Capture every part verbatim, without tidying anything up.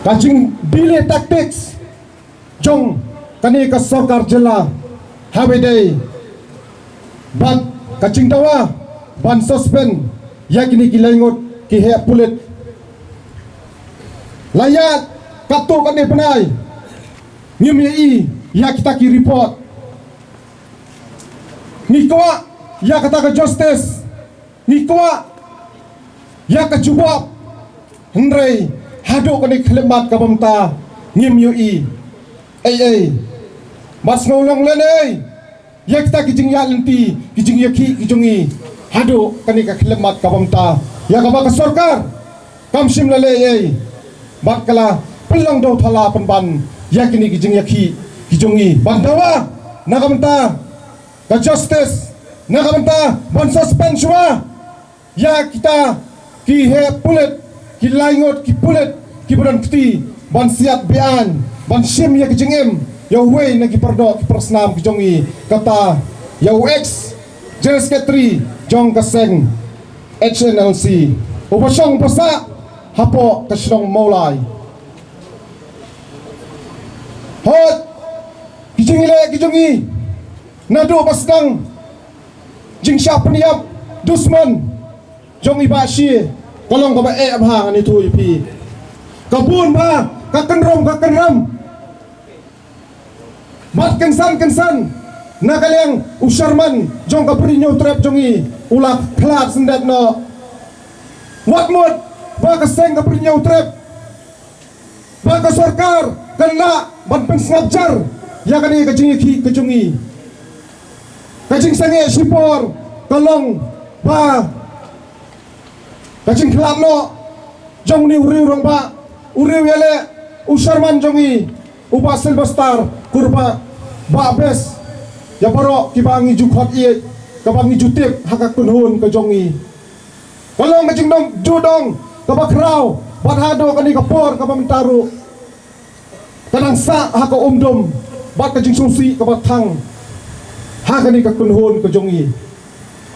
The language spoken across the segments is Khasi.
Ka jing delay tactics jong kane ka sorkar jylla ha ba dei bad ka jingdawa ban suspend ïa kine ki laingut ki heh pulit. La ïa katto katne bnai ngim ïohi ïa kita ki report. Ngi kwah ïa kata ka justice, ngi kwah ïa ka jubab. Hynrei haduh kane ka khyllipmat kaba mynta ngim ïohi ei ei. Bad sngewlong lane ïa kita ki jingïaid lynti, ki jingïakhih ki jong ngi haduh kane ka khyllipmat kaba mynta, ïa kaba ka sorkar kam shym la leh ei ei bad ka la pynlong dewthala pynban ïa kine ki jingïakhih ki jong ngi. Ban dawa na ka bynta ka justice, na ka bynta ban suspend shuwa ïa kita ki heh pulit, ki laingut ki pulit kiba don kti ban siat be-aiñ, ban shim ïa ki jingim ïa uwei na ki pardoh ki parsnam ki jong ngi, kata ïa u ex General Secretary jong ka seng H N L C, uba shong ba sah hapoh ka shnong Mawlai. Hooid, ki jingleh ki jong ngi naduh ba sdang jingshah pynïap dusmon jong i Bah Shi ka long kaba eh bha, ngan ïathuh ïa phi. Ka bun bha ka kynrum ka kynram. Bad kynsan kynsan na ka liang u Sherman jong ka Bri Hynñiewtrep jong ngi u la khlad syndet noh. Wat mut ba ka seng ka Bri Hynñiewtrep, ba ka sorkar kan lah ban pynsngap jar ïa kane ka jingïakhih ka jong ngi. Ka jingsangeh shipor ka long ba ka jingkhlad noh jong une u riew rangbah, u riew ïaleh, u Sherman jong ngi, u Bah Sylvester Kurbah, Bah Best, ïa baroh kiba ngi ju khot ïeit, kaba ngi ju tip ha ka kynhun ka jong ngi. Ka long ka jingdon ju dong kaba khraw bad haduh kane ka por kaba mynta ruh ka dang sah ha ka umdum bad ka jingsngewsih kaba thang ha kane ka kynhun ka jong ngi.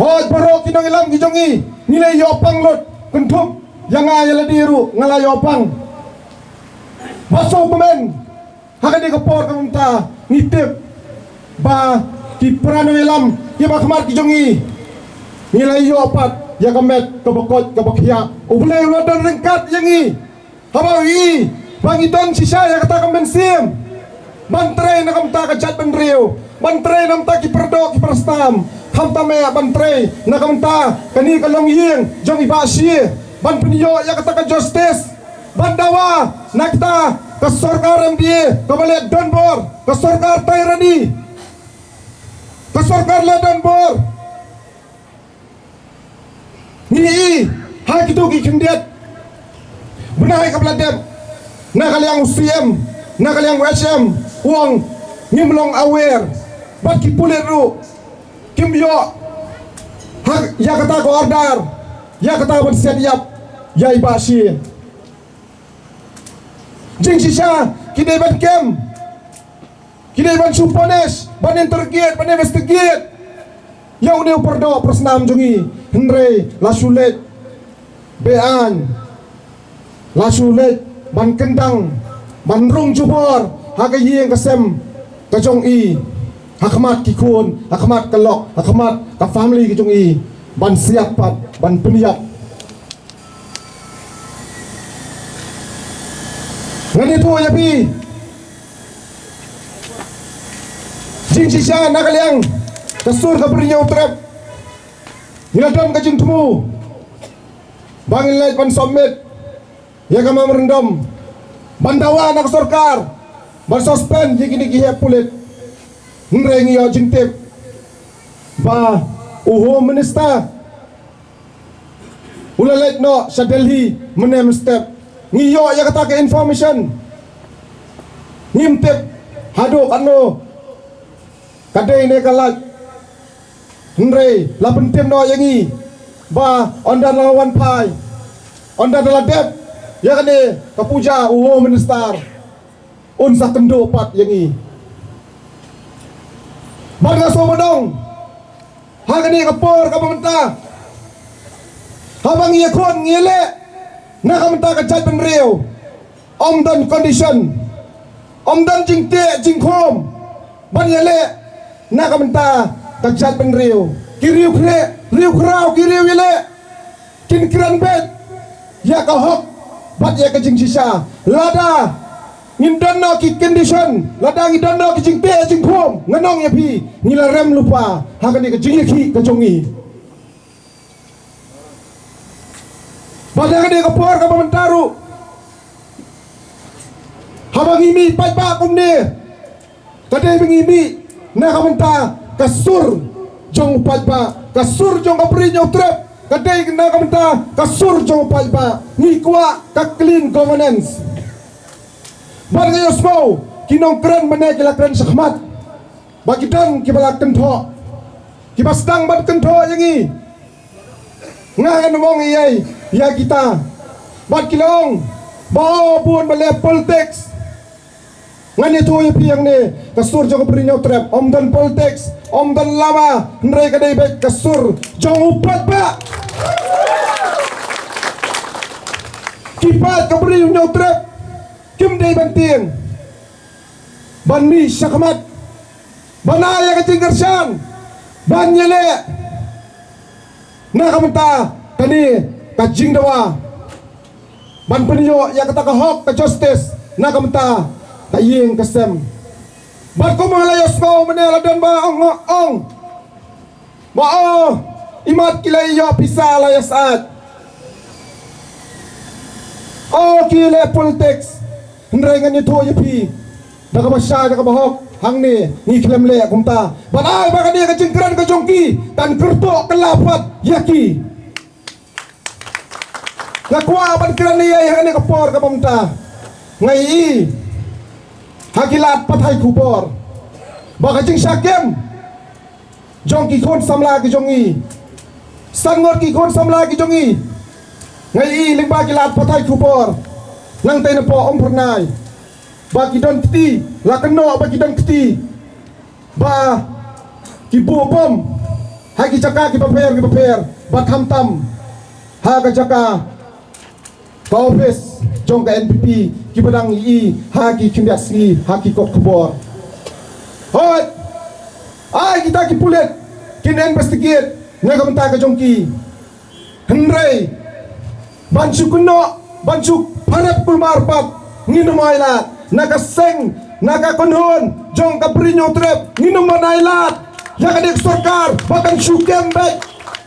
Hooid, baroh ki nongïalam ki jong ngi ngi la ïoh pang lut, kynthup ïa nga ïa lade ruh nga la ïoh pang. Bad sngewkmen ha kane ka por ka mynta ngi tip ba ki para nongïalam kiba khmat ki jong ngi, ngi la ïoh pat ïa ka met kaba koit kaba khiah. U Blei u la don ryngkat ïa ngi. Haba u ïohi ba ngi don shisha ïa kata ka mynsiem ban trei na ka bynta ka jaitbynriew, ban trei na ka bynta ki pardoh ki parsnam, khamtam eh ban trei na ka bynta kane ka longïing jong i Bah Shi, ban pynïoh ïa kata ka justice, ban dawa na kita ka sorkar M D A kaba leh donbor, ka sorkar Thai Ready, ka sorkar leh donbor. Ngi i ha kito ki khyndiat bnai kaba la dep, na ka liang u C M, na ka liang u H M u ong ngim long aware, bad ki pulit ruh kim ïoh ha ïa kata ka order, ïa kata ban siat ïap ïa i Bah Shi. Jingshisha ki dei ban kem, ki dei ban shu punish, ban interrogate, ban investigate ïa une u pardoh parsnam jong ngi. Hynrei la shu leit be-aiñ, la shu leit ban kyndang, ban rung jubor ha ka ïing ka sem ka jong i, ha khmat ki khun, ha khmat ka lok, ha khmat ka family ka jong i, ban siat pat, ban pynïap. Ngan ïathuh ïa phi, jingshisha na ka liang ka sur ka Bri Hynñiewtrep ngi la don ka jingthmu ba ngin leit ban submit ïa ka memorandum ban dawa na ka sorkar ban suspend ïa kine ki heh pulit. Hynrei ngi ïoh jingtip ba u Home Minister u la leit noh sha Delhi mynne mynstep. Ngi ïoh ïa kata ka information, ngim tip haduh katno ka dei ne ka lait. Hynrei la pyntip noh ïa ngi ba ynda la wan phai, ynda la dep ïa kane ka puja, u Home Minister un sa kynduh pat ïa ngi. Bad nga sngewbha dong ha kane ka por kaba mynta, haba ngi ïakhun ngi ïaleh na ka bynta ka jaitbynriew, ym don condition, ym don jingteh jingkhum ban ïaleh na ka bynta ka jaitbynriew. Ki riew khlieh, riew khraw, ki riew ïaleh kin kren beit ïa ka hok bad ïa ka jingshisha. Lada ngim don noh ki condition, lada ngim don noh ki jingteh jingkhum, nga ong ïa phi, ngi la rem lypa ha kane ka jingïakhih ka jong ngi. Bad ha kane ka por kaba mynta ruh, haba ngi mih paidbah kumne, ka dei ba ngi mih na ka bynta ka sur jong u paidbah, ka sur jong ka Bri Hynñiewtrep, ka dei na ka bynta ka sur jong u paidbah. Ngi kwah ka clean governance. Bad nga ïohsngew ki nongkren mynne ki la kren shakhmat ba ki don kiba la kynthoh, kiba sdang ban kynthoh ïa ngi. Nga ngan ong ïa, ïa kita. Bad ki la ong ba, o, bun ba leh politics. Ngan ïathuh ïa phi hangne, ka sur jong ka Bri Hynñiewtrep ym don politics, ym don lama, hynrei ka dei beit ka sur jong u paidbah. Ki paid ka Bri Hynñiewtrep kim dei ban tieng ban mih shakhmat ban ai ïa ka jingkyrshan ban ïaleh na ka bynta kane ka jingdawa, ban pynïoh ïa kata ka hok ka justice na ka bynta ka ïing ka sem. Bad kumba la ïohsngew mynne la don ba ong, ong ba, o, imat ki la ïoh pisa la ïa sat, o, ki leh politics. Hynrei ngan ïathuh ïa phi da kaba shai da kaba hok, hangne ngi khlem leh kumta. Bad ai ba kane ka jingkren ka jong ki kan kyrtuh kylla pat ïa ki. Nga kwah ban kren ïa, ïa kane ka por kaba mynta. Nga ïohi ha ki lad pathai khubor ba ka jingshah kem jong ki khun samla ki jong ngi, san ngut ki khun samla ki jong ngi, nga ïohi lyngba ki lad pathai khubor nangtei napoh Umphyrnai ba ki don kti, la kynnoh ba ki don kti, ba ki buh bom ha ki jaka kiba pher kiba pher, ba khamtam ha ka jaka ka office jong ka N P P, kiba dang ïohi ha ki khyndiat sngi ha ki kot khubor. Hooid, ai kita ki pulit kin investigate na ka bynta ka jong ki. Hynrei ban shu kynnoh, ban shu pharep kulmar pat, ngin ym ailad. Na ka seng, na ka kynhun jong ka Bri Hynñiewtrep, ngin ym ailad ïa kane ka sorkar ba kan shu kem beit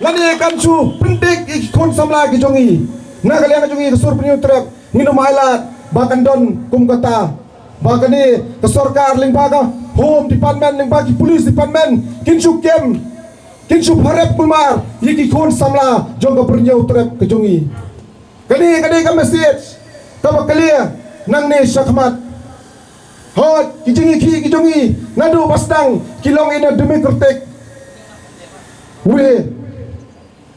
lane kan shu pyndik ïa ki khun samla ki jong ngi. Na ka liang ka jong ngi ka sur Bri Hynñiewtrep, ngin ym ailad ba kan don kum kata, ba kane ka sorkar lyngba ka Home Department, lyngba ki Police Department, kin shu kem, kin shu pharep kulmar ïa ki khun samla jong ka Bri Hynñiewtrep ka jong ngi. Kane ka dei ka message kaba clear nangne shakhmat. Hooid, ki jingïakhih ki jong ngi naduh ba sdang ki long in a democratic way.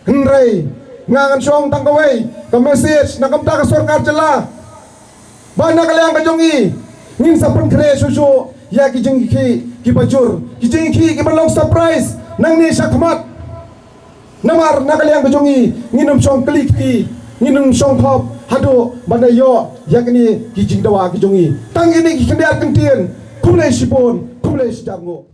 Hynrei nga ngan shong tang kawei ka message na ka bynta ka sorkar jylla, ba na ka liang ka jong ngi ngin sa pynkhreh shuh shuh ïa ki jingïakhih kiba jur, ki jingïakhih kiba long surprise nangne shakhmat. Namar na ka liang ka jong ngi ngin ym shong kli kti, ngin ym shong khop haduh ban da ïoh ïa kine ki jingdawa ki jong ngi. Tang kine ki khyndiat kyntien. Khublei shibun, khublei shihajar nguh.